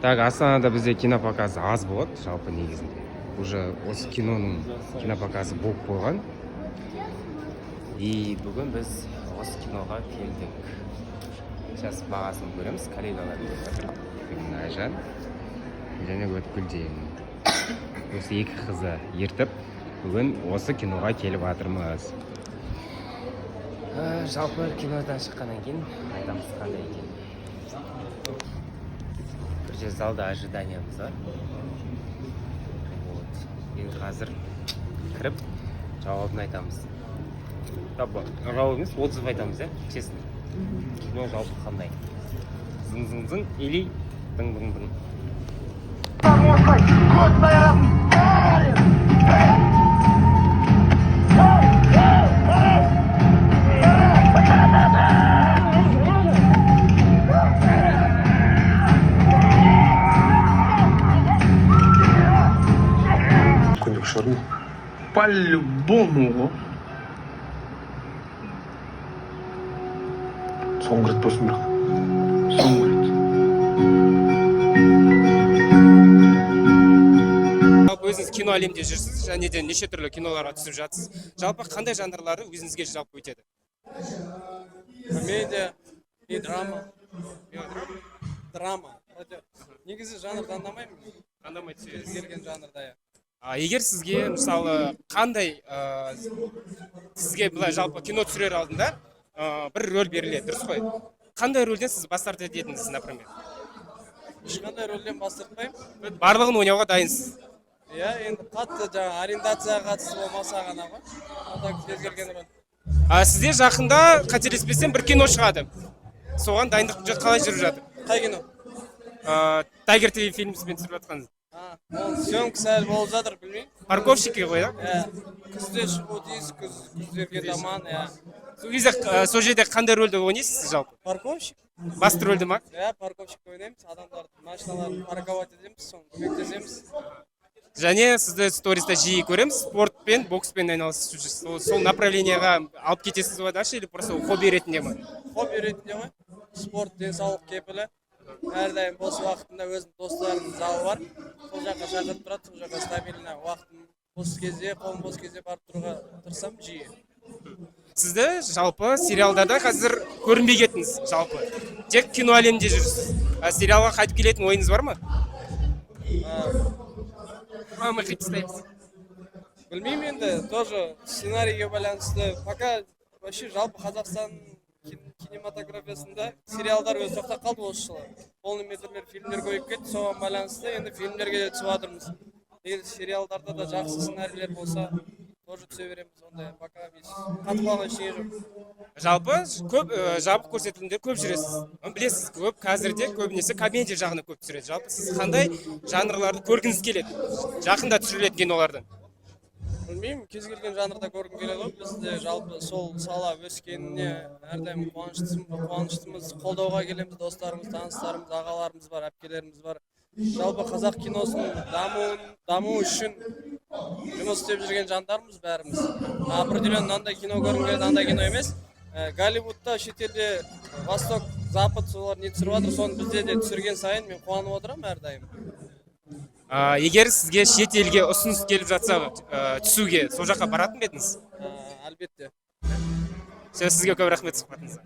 Так, Астанада бізде кинопоказ аз болады жалпы негізінде. Уже осы киноның кинопоказы болып қойған. И бүгін біз осы киноға келдік. Сейчас бағасын көреміз, коллегалар келіп жатыр. Бүгін Айжан және Өткүлден. Осы екі қызы ертіп, бүгін осы киноға келіп жатырмыз. Жалпы кинодан шыққаннан кейін айтамыз қандай екенін. Бір жерде залда ожиданиямыз бар. Вот. Енді қазір кіріп жауабын айтамыз. Жалпы жауап емес, отзыв айтамыз, иә, честно. Кино жалпы қандай? Зың зың зың или дың дың дың. Көз айыратын. Көйлек черный. По-любому ғой. Соңғы рет болсын бірақ. Соңғы рет. Жалпы өзіңіз кино әлемінде жүрсіз және де неше түрлі киноларға түсіп жатсыз. Жалпы қандай жанрлары өзіңізге жалпы өтеді? Комедия и драма. Драма. Негізі жанр таңдамаймын. Таңдамай Кез түсесіз. келген жанрда, иә. А егер сізге, мысалы, қандай сізге былай жалпы кино түсірер алдында бір рөл беріледі, дұрыс қой? Қандай рөлден сіз бас тартар едіңіз, например? Ешқандай рөлден бас тартпаймын. Барлығын ойнауға дайынсыз. Иә, енді қатты жаңағы ориентацияға қатысты болмаса ғана ғой. А так кез келген рөл. А сізде жақында, қателеспесем, бір кино шығады. Соған дайындық қалай жүріп жатыр? Қай кино? Тайгер ТВ фильмімен түсіріп жатқан. А, оның съемкасы әлі болып жатыр, білмеймін. «Парковщики» ғой, иә? Иә, күзде шығуы тиіс, күз, күздерге таман, иә. Сол кезде сол жерде қандай рөлді ойнайсыз сіз жалпы? Парковщик. Басты рөлді ма? Иә, парковщик ойнаймыз, адамдарды, машиналарын парковать етеміз, соны көмектесеміз. Және сізді сториста жиі көреміз, спортпен, бокспен айналысып жүрсіз. Сол направлениеға алып кетесіз ба дальше или просто хобби ретінде ма? Хобби ретінде ғой. Спорт — денсаулық кепілі. Әрдайым бос уақытында өзім, достарымның залы бар, сол жаққа шақырып тұрады, сол жаққа стабильно уақытым бос кезде, қолым бос кезде барып тұруға тырысамын жиі. Сізді жалпы сериалдарда қазір көрінбей кеттіңіз, жалпы тек кино әлемінде жүрсіз. А сериалға қайтып келетін ойыңыз бар ма? Мама қиып тастаймыз. Білмеймін енді, тоже сценарийге байланысты. Пока вообще жалпы Қазақстан кинематографиясында сериалдар өзі тоқтап қалды осы жылы. Полный метрлер, фильмдер көбейіп кетті, соған байланысты енді фильмдерге де түсіп жатырмыз. Егер сериалдарда да жақсы сценарийлер болса, тоже түсе береміз. Ондай пока қатып қалған ештеңе жоқ. Жалпы көп жабық көрсетілімдер көп жүресіз. Білесіз, көп қазірде көбінесе комедия жағына көп түсіреді. Жалпы сіз қандай жанрларды көргіңіз келеді жақында түсірілетін кинолардан? Білмеймін, кез келген жанрда көргім келеді ғой. Бізде жалпы сол сала өскеніне әрдайым қуаныштымыз, қолдауға келеміз. Достарымыз, таныстарымыз, ағаларымыз бар, әпкелеріміз бар. Жалпы қазақ киносының дамуы үшін жұмыс істеп жүрген жандармыз бәріміз. Определенно мынандай кино көргім келеді, андай кино емес. Голливудта, шетелде, восток, запад, солар не түсіріп жатыр, соны бізде де түсірген сайын мен қуанып отырамын әрдайым. А, егер сізге шет елге ұсыныс келіп жатса түсуге, сол жаққа баратын ба едіңіз? Әлбетте. Все, сізге көп рахмет сұхбатыңызға.